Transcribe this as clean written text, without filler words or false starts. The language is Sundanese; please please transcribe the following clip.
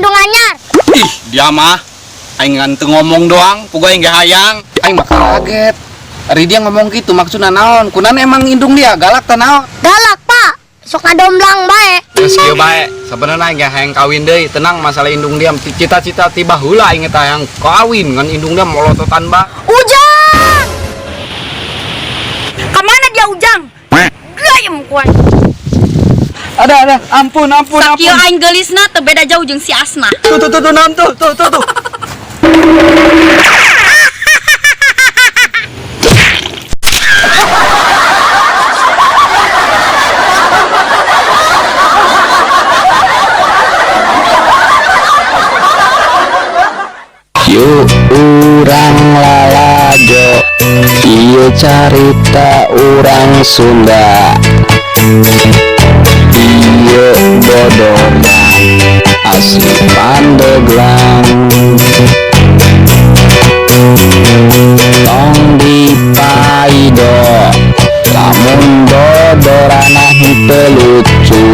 indung anyar. Ih, dia mah aing ngan teu ngomong doang, puguh aing ge hayang. Aing mah kaget. Ari dia ngomong gitu maksudna naon? Kunan emang indung dia galak tah naon? Galak, Pak. Sok ngadomblang bae. Geus kieu bae, sabenerna aing ge hayang kawin deui. Tenang masalah indung dia cita-cita ti baheula aing teh hayang kawin ngan indung dia molototan ba. Ujang! Kemana dia Ujang? Gayem ku aing. Ada, ampun, ampun, Sakieu aing geulisna teu beda jauh jeung si Asna. Tuh, tuh, tuh, tuh, naon tuh, tuh, tuh, tuh. Yuk urang lalajo, ieu carita urang Sunda. Ieu bodoran asli Pandeglang. Tong dipaido lamun dodorana henteu lucu.